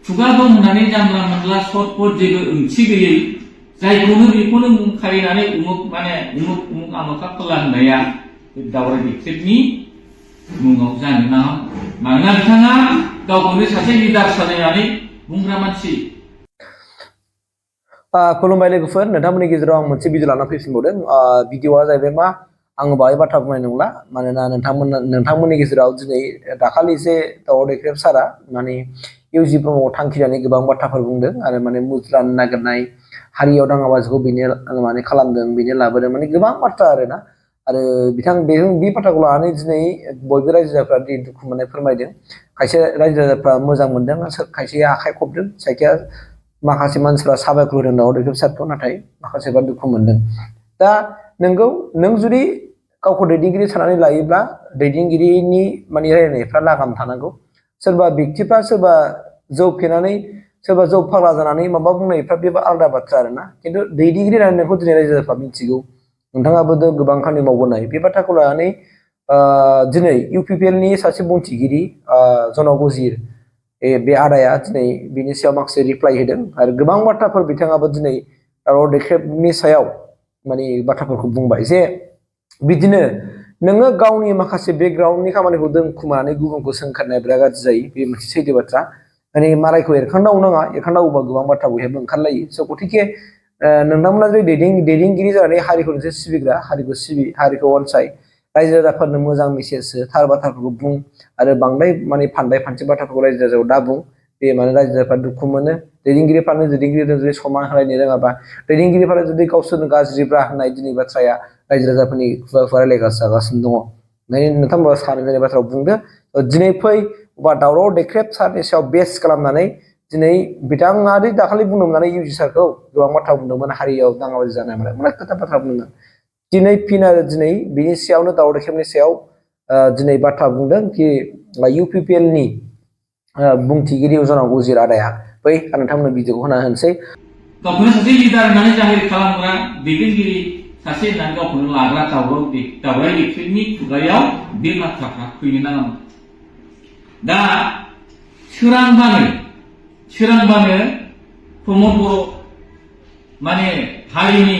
खुगा दं होननानै जानला मोनला सर्टकट जेबो ओंथि गैयै जायखौनो बेखौनो मुं खारिनानै उमुक आमुखा खाला होननाया दावराय दैख्रेबनि मुङाव जानो नाङा। मानोना बिथाङा गावखौनो सासे लिडार साजायनानै बुंग्रा मानसि। खुलुमबाय लोगोफोर, नोंथांमोननि गेजेराव आं मोनसे भिडिअ लाना फैफिनबावदों। भिडिअआ जाहैबाय मा, आङो बाहाय बाथ्रा बुंनाय नंला, मानोना नोंथांमोननि गेजेराव दिनै दाखालि एसे दावराव दैख्रेब सारा माने इउजि ब्रह्मआव थांखि लानानै गोबां बाथ्राफोर बुंदों आरो माने मुज्रानो नागिरनाय, हारियाव दाङाबाजिखौ बेनो माने खालामदों, बेनो लाबोदों, माने गोबां बाथ्रा आरोना। आरो बे बाथ्राखौ लानानै दिनै बयबो रायजो राजाफ्रा दुखु मोननाय फोरमायदों। खायसे रायजो राजाफ्रा मोजां मोनदों, खायसेया आखाइ खबदों, खायसेया माखासे मानसिफ्रा साबायखर होदों दावराव दैख्रेब सारखौ, नाथाय माखासेफ्रा दुखु मोनदों। दा नोंगौ, नों जुदि गावखौ दैदेनगिरि साननानै लायोब्ला दैदेनगिरिनि माने रायलायनायफ्रा लागाम थानांगौ। सोरबा व्यक्तिफ्रा सोरबा जौ फेनानै, सोरबा जौ फाग्ला जानानै माबा बुंनायफ्रा बे आलादा बाथ्रा आरोना। खिन्थु दैदेनगिरि होननानै नोंखौ दिनै रायजो राजाफ्रा मिथिगौ, नोंथाङाबो गोबां खामानि मावबोनाय। बे बाथ्राखौ लानानै दिनै इउपिपिएलनि सासे बुंथिगिरि जनक उजिर बे आदाया दिनै बिनि सायाव माखासे रिप्लाइ होदों आरो गोबां बाथ्राफोर बिथाङाबो दिनै दावराव दैख्रेबनि सायाव माने बाथ्राफोरखौ बुंबाय जे बिदिनो नोङो गावनि माखासे बेकग्राउन्डनि खामानिखौ दोनखुमानानै गुबुनखौ सोंखारनाया बिराद गाज्रि जायो। बे मोनसे सैथो बाथ्रा। माने मालायखौ एरखांदाव नाङा, एरखांदावोबा गोबां बाथ्रा बयहाबो ओंखारलायो। स' गथिखे नोंथांमोना जुदि दैदेनगिरि जानानै हारिखौ नोंसोर सिबिग्रा, हारिखौ अनसाय, रायजो राजाफोरनो मोजां मेसेज हो, थार बाथ्राफोरखौ बुं आरो बांद्राय माने फानदाय फानथि बाथ्राफोरखौ रायजो राजायाव दा बुं। बे माने रायजो राजाफ्रा दुखु मोनो। दैदेनगिरिफोरजों जुदि समान होलायनो रोङाबा, दैदेनगिरिफोरा जुदि गावसोरनो गाज्रिब्रा होननाय दिनै बाथ्राया रायजो राजाफोरनि खुगा रायलायगासिनो दङ। नोंथांमोना सानैनि बाथ्राखौ बुंदो। दिनै फै बा दावराव दैख्रेब सारनि सायाव बेस खालामनानै दिनै बिथाङा दाखालि बुंदोंमोन इउजि सारखौ गोबां बाथ्रा बुंदोंमोन, हारियाव दाङाबाजि जानाय मानाय अनेक खोथा बाथ्रा बुंदों। दिनै दिनै बिनि सायावनो दावराव दैख्रेबनि सायाव दिनै बाथ्रा बुंदों कि इउपिपिएलनि बुंथिगिरि जनक उजिर आदाया। बै आं नोंथांमोननो भिडिअखौ होना होनोसै। गावखौनो सासे लिडार होननानै जाहिर खालामग्रा दैदेनगिरि सासे होननानै गावखौनो लाग्रा दावराय दैख्रेबनि खुगायाव बे बाथ्राफ्रा फैनो नाङामोन। दा सोरांबानो प्रमद बर' माने हारिनि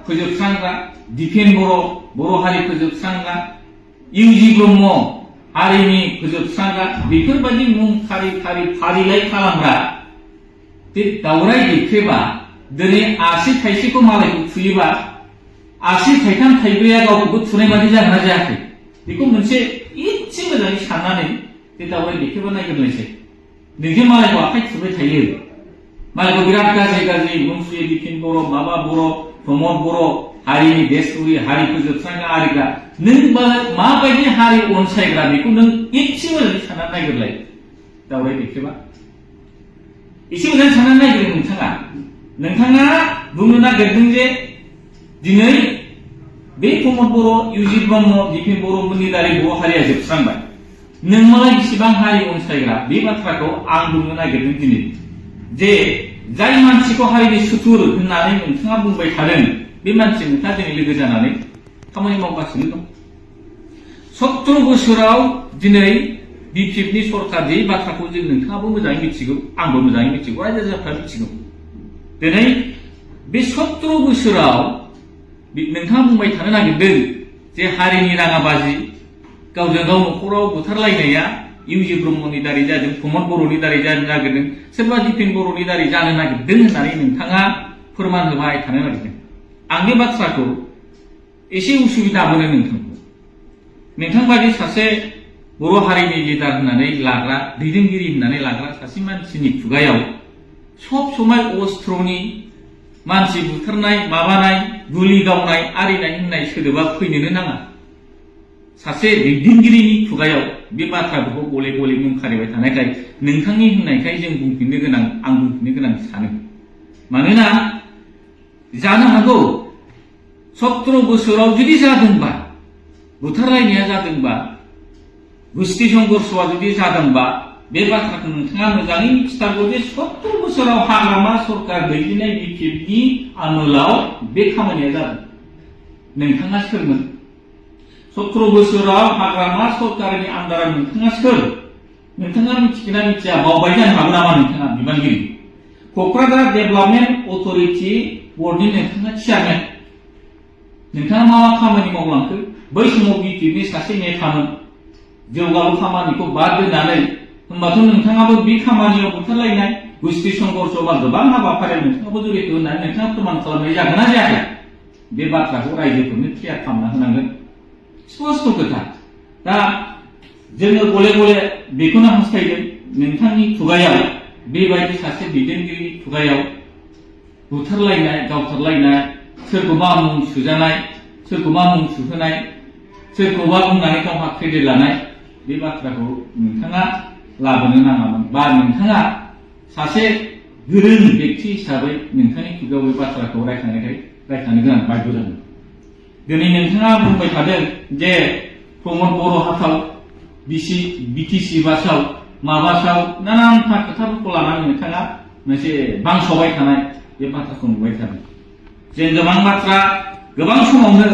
फोजोबस्रांग्रा, दिपेन बर' हारि फोजोबस्रांग्रा, इउजि ब्रह्म हारिनि फोजोबस्रांग्रा, बेफोरबायदि मुं फारिलाइ खालामग्रा बे दावराय दैख्रेबा दिनै आसि थाइसेखौ मालायखौ थुयोबा आसि थाइथाम थाइब्रैया गावखौबो थुनाय बादि जागोन ना जायाखै? बेखौ मोनसे एसे मोजाङै साननानै बे दावराय दैख्रेबा नायग्रोनायसै। नोंजे मालायखौ आखाइ थुबाय थायो, मालायखौ बिराद गाज्रि मुंसुयो, दिपेन बर', माबा बर', प्रमद बर', हारिनि देशुरि, हारि फोजोबस्रांग्रा आरिग्रा, नों माबायदि हारि अनसायग्रा बेखौ नों एसे मोजाङै साननानै नायग्रोलाय दावराय दैख्रेबा। एसे मोजां साननानै नायग्रो नोंथाङा बुंनो नागिरदों जे दिनै बे प्रमद बर', इउजि ब्रह्म, दिपेन बर' मोननि दारै बर' हारिया जोबस्रांबाय। नोंमालाय बेसेबां हारि अनसायग्रा? बे बाथ्राखौ आं बुंनो नागिरदों दिनै जे जाय मानसिखौ हारिनि सुथुर होननानै नोंथाङा बुंबाय थादों, बे मानसि नोंथाङा दिनै लोगो जानानै खामानि मावगासिनो दं। 17 बोसोराव दिनै बिपिएफनि सरकार बे बाथ्राखौ जों नोंथाङाबो मोजाङै मिथिगौ, आंबो मोजाङै मिथिगौ, रायजो राजाफ्रा मिथिगौ। दिनै बे 17 बोसोराव नोंथाङा बुंबाय थानो नागिरदों जे हारिनि राङाबाजि, गावजों गाव न'खराव बुथारलायनाया इउजि ब्रह्मनि दारै जादों, प्रमद बर'नि दारै जानो नागिरदों, सोरबा दिपेन बर'नि दारै जानो नागिरदों होननानै नोंथाङा फोरमान होबाय थानो नागिरदों। आं बे बाथ्राखौ एसे उसुबिदा मोनो नोंथां बायदि सासे बर' हारिनि लिडार होननानै लाग्रा, दैदेनगिरि होननानै लाग्रा सासे मानसिनि खुगायाव सब समाय अस्त्रनि, मानसि बुथारनाय, माबानाय, गुलि गावनाय, आरिनाय होननाय सोदोबा फैनोनो नाङा। सासे दैदेनगिरिनि खुगायाव बे बाथ्राफोरखौ गले गले मुंखारिबाय थानायखाय नोंथांनि होननायखाय जों बुंफिननो गोनां, आं बुंफिननो गोनां सानो। मानोना जानो हागौ 17 बोसोराव जुदि जादोंबा, बुथारलायनाया जादोंबा, गुस्ति संघर्षआ जुदि जादोंबा, बे बाथ्राखौ नोंथाङा मोजाङै मिथिथारगौ जे 17 बोसोराव हाग्रामा सरकार दैदेननाय बिपिएफनि आमोलाव बे खामानिया जादों। नोंथाङा सोरमोन? 17 बोसोराव हाग्रामा सरकारनि आन्दाराव नोंथाङा सोर? नोंथाङा मिथिगोना मिथिया बावबाय जानो हागौ नामा नोंथाङा बिबानगिरि क'क्राझार डेभेलपमेन्ट अथ'रिटि बर्डनि नोंथाङा चेयारमेन नोंथाङा मा मा खामानि मावलांखो बै समाव बिटिएफनि सासे नेतामोन जौगालु खामानिखौ बाद दोननानै होमबाथ' नोंथाङाबो बे खामानियाव बुथारलायनाय गुस्थि संघर्ष बा गोबां हाबाफारियाव नोंथाङाबो जड़ित होननानै नोंथाङा फोरमान खालामनाय जागोन ना जायाखै बे बाथ्राखौ रायजोफोरनो क्लियार खालामना होनांगोन स्पष्ट खोथा दा जोङो गले गले बेखौनो हास्थायदों नोंथांनि खुगायाव बेबायदि सासे दैदेनगिरिनि खुगायाव बुथारलायनाय गावथारलायनाय सोरखौबा मुं सुजानाय सोरखौबा मुं सुहोनाय सोरखौबा बुंनानै गावहा क्रेडिट लानाय बे बाथ्राखौ नोंथाङा लाबोनो नाङामोन बा नोंथाङा सासे गोरों व्यक्ति हिसाबै नोंथांनि खुगायाव बे बाथ्राखौ रायखांनो गोनां बाध्य जादों दिनै नोंथाङा बुंबाय थादों जे प्रमद बर' हाथाव बिटिसि बासाव माबासाव नानानथा खोथाफोरखौ लानानै नोंथाङा मोनसे बांसावबाय थानाय बे बाथ्राखौ नुबाय थादों जों गोबां बाथ्रा गोबां समावनो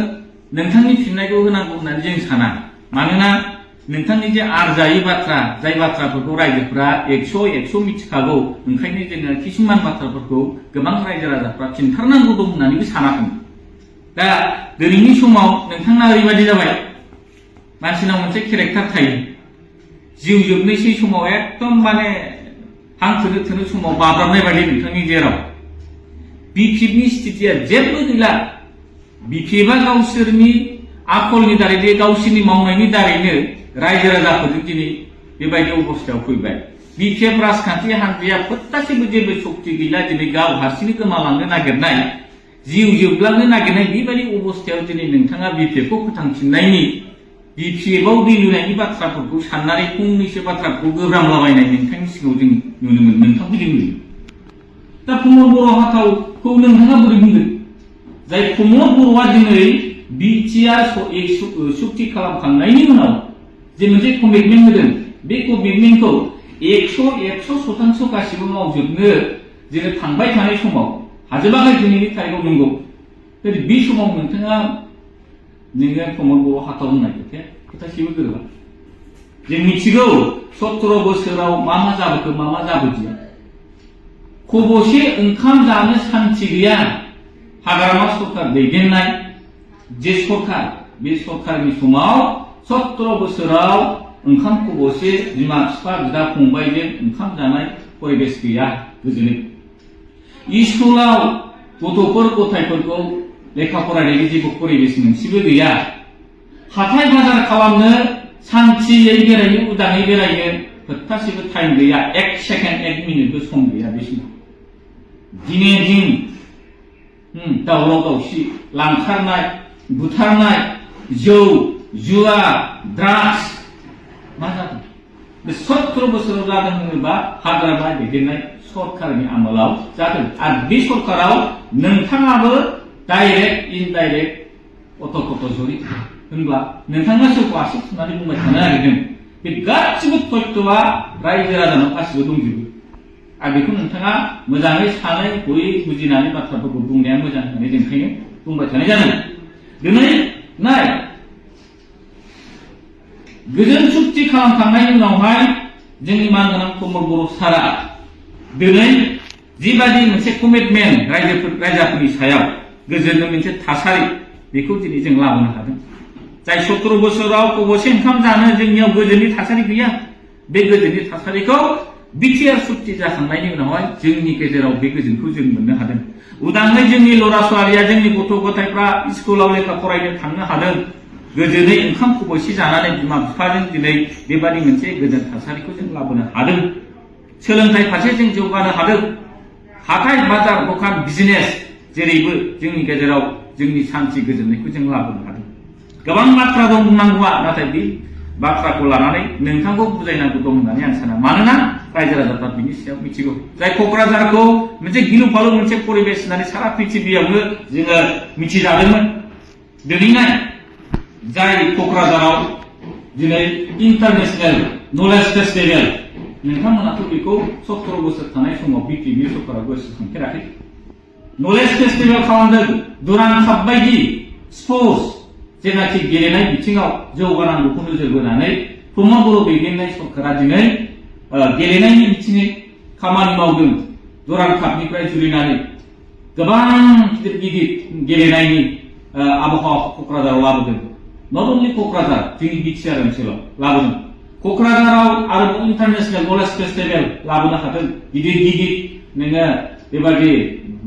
नोंथांनि फिननायखौ होनांगौ होननानै जों साना मानोना नोंथांनि जे आरजायै बाथ्रा जाय बाथ्राफोरखौ रायजोफोरा एकस' मिथिखागौ ओंखायनो जोङो किसुमान बाथ्राफोरखौ गोबां रायजो राजाफ्रा खिन्थारनांगौ दं होननानैबो सानाखै दा दिनैनि समाव नोंथांना ओरैबायदि जाबाय मानसिनाव मोनसे केरेक्टार थायो जिउ जोबनोसै समाव एकदम माने हां थोनो समाव बाब्राबनाय बायदि नोंथांनि जेराव बिपिएफनि स्थितिया जेबो गैला बिपिएफआ गावसोरनि आखलनि दारै गावसोरनि मावनायनि दारैनो रायजो राजाफोरजों दिनै बेबायदि अबस्थायाव फैबाय बिपिएफ राजखान्थि हान्जाया फोथासेबो जेबो शक्ति गैला दिनै गाव हारसिंनो गोमालांनो नागिरनाय जिउ जोबलांनो नागिरनाय बेबायदि अबस्थायाव दिनै नोंथाङा बिपिएफखौ फोथांफिननायनि बिपिएफआव दै लुनायनि बाथ्राफोरखौ साननानै फंनैसो बाथ्राखौ गोब्रामलाबायनाय नोंथांनि सिगाङाव जों नुनो मोनो नोंथांखौ जों नुयो दा प्रमद बर' हाथावखौ नोंथाङा बोरै बुंगोन जाय प्रमद बर'आ दिनै बिटिआर सुक्ति खालामखांनायनि उनाव जे मोनसे कमिटमेन्ट होदों बे कमिटमेन्टखौ 100% गासिबो मावजोबनो जोङो थांबाय थानाय समाव हाजोबाखै दिनैनि थारिखआव नंगौ बे समाव नोंथाङा नोङो प्रमद बर' हाथाव होननाय खोथासेबो गोरोबा जों मिथिगौ 17 बोसोराव मा जाबोखो मा जाबोदिया खबसे ओंखाम जानो सान्थि गैया हाग्रामा सरकार दैदेननाय जे सरकार बे सरकारनि समाव 17 बोसोराव ओंखाम खबसे बिमा बिफा बिदा फंबायजों ओंखाम जानाय परिबेस गैया गोजोनै स्कुलाव गथ'फोर गथायफोरखौ लेखा फरायनायनि जेबो परिबेस मोनसेबो गैया हाथाय बाजार खालामनो सान्थियै बेरायनो उदाङै बेरायनो फोथासेबो टाइम गैया 1 सेकेन्ड 1 मिनिटबो सम गैया बे समाव दिने दिन दावराव दावसि लांखारनाय बुथारनाय जौ जुवा ड्राग्स मा जादों बे 17 बोसोराव जादों होनोबा हाग्रामा दैदेननाय सरकारनि आमोलाव जादों आरो बे सरकाराव नोंथाङाबो डाइरेक्ट इनडाइरेक्ट अत जड़ित होनब्ला नोंथाङा सोरखौ आसि थुनानै बुंबाय थानो नागिरदों बे गासिबो तथ्यआ रायजो राजानाव गासिबो दंजोबो आरो बेखौ नोंथाङा मोजाङै सानै हयै बुजिनानै बाथ्राफोरखौ बुंनाया मोजां होननानै जों ओंखायनो बुंबाय थानाय जादों दिनै नाय गोजोन सुक्ति खालामखांनायनि उनावहाय जोंनि मानगोनां प्रमद बर' सारा दिनै जिबायदि मोनसे कमिटमेन्ट रायजोफोरनि सायाव गोजोननो मोनसे थासारि बेखौ दिनै जों लाबोनो हादों जाय 17 बोसोराव खबसे ओंखाम जानो जोंनियाव गोजोननि थासारि गैया बे गोजोननि थासारिखौ बिटिआर सुक्ति जाखांनायनि उनावहाय जोंनि गेजेराव बे गोजोनखौ जों मोननो हादों उदाङै जोंनि लरा सवारिया जोंनि गथ' गथायफ्रा स्कुलाव लेखा फरायनो थांनो हादों गोजोनै ओंखाम खबसे जानानै बिमा बिफाजों दिनै बेबादि मोनसे गोजोन थासारिखौ जों लाबोनो हादों सोलोंथाइ फारसे जों जौगानो हादों हाथाय बाजार दखान बिजनेस जेरैबो जोंनि गेजेराव जोंनि सान्थि गोजोननायखौ जों लाबोनो हादों गोबां बाथ्रा दं बुंनांगौआ नाथाय बे बाथ्राखौ लानानै नोंथांखौ बुजायनांगौ दं होननानै आं साना मानोना रायजो राजाफ्रा बिनि सायाव मिथिगौ जाय क'क्राझारखौ मोनसे गिलु फालु मोनसे परिबेस होननानै सारा पृथिबीयावनो जोङो मिथिजादोंमोन दिनै नाय जाय क'क्राझाराव दिनै इन्टारनेशनेल नलेज फेस्टिभेल नोंथांमोनाथ' बेखौ 17 बोसोर थानाय समाव बिटिएफनि सरकारा गोसोखांफेराखै नलेज फेस्टिभेल खालामदों दुरान काप बायदि स्पर्ट्स जेनाखि गेलेनाय बिथिङाव जौगानांगौखौ नोजोर बोनानै प्रमद बर' दैदेननाय सरकारा दिनै गेलेनायनि बिथिङै खामानि मावदों दुरान्ड कापनिफ्राय जुरिनानै गोबां गिदिर गिदिर गेलेनायनि आबहावाखौ क'क्राझाराव लाबोदों नट अनलि क'क्राझार जोंनि बिटिआर ओनसोलाव लाबोदों क'क्राझाराव आरोबाव इन्टारनेशनेल नलेज फेस्टिभेल लाबोनो हादों गिदिर गिदिर नोङो बेबादि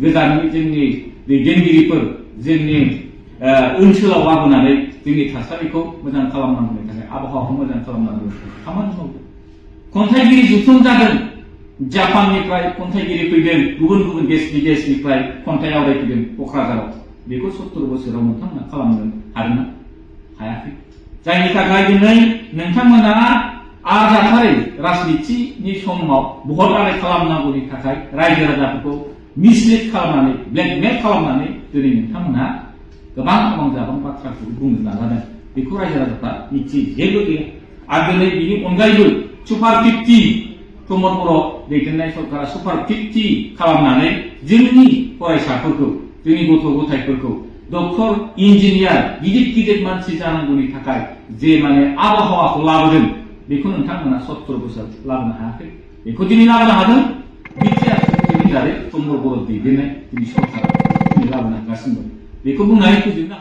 गोजाननि जोंनि दैदेनगिरिफोर जोंनि ओनसोलाव लाबोनानै जोंनि थासारिखौ मोजां खालामनांगौनि थाखाय आबहावाखौ मोजां खालामनांगौ खामानि मावदों खन्थाइगिरि जथुम जादों जापाननिफ्राय खन्थाइगिरि फैदों गुबुन गुबुन देश बिदेशनिफ्राय खन्थाइ आवरायफैदों क'क्राझाराव बेखौ 70 बोसोराव नोंथांमोना खालामनो हादोंना हायाखै जायनि थाखाय दिनै नोंथांमोना आरजाथारै राजनितिनि समाव भट आदाय खालामनांगौनि थाखाय रायजो राजाफोरखौ मिसलिड खालामनानै ब्लेकमेल खालामनानै दिनै नोंथांमोना गोबां आबां जाबां बाथ्राखौ बुंनो नाजादों बेखौ रायजो राजाफ्रा मिथियो जेबो गैया आरो दिनै बिनि अनगायैबो सुपार 50 प्रमद बर' दैदेननाय सरकारा सुपार 50 खालामनानै जोंनि फरायसाफोरखौ जोंनि गथ' गथायफोरखौ डक्टर इन्जिनियार गिदिर गिदिर मानसि जानांगौनि थाखाय जे माने आबहावाखौ लाबोदों बेखौ नोंथांमोना 70 बोसोर लाबोनो हायाखै बेखौ दिनै लाबोनो हादों बिटिआर सरकारनि दारै प्रमद बर' दैदेननाय जोंनि सरकारा दिनै लाबोनो हागासिनो दं बेखौ बुंनानै फोजोबनो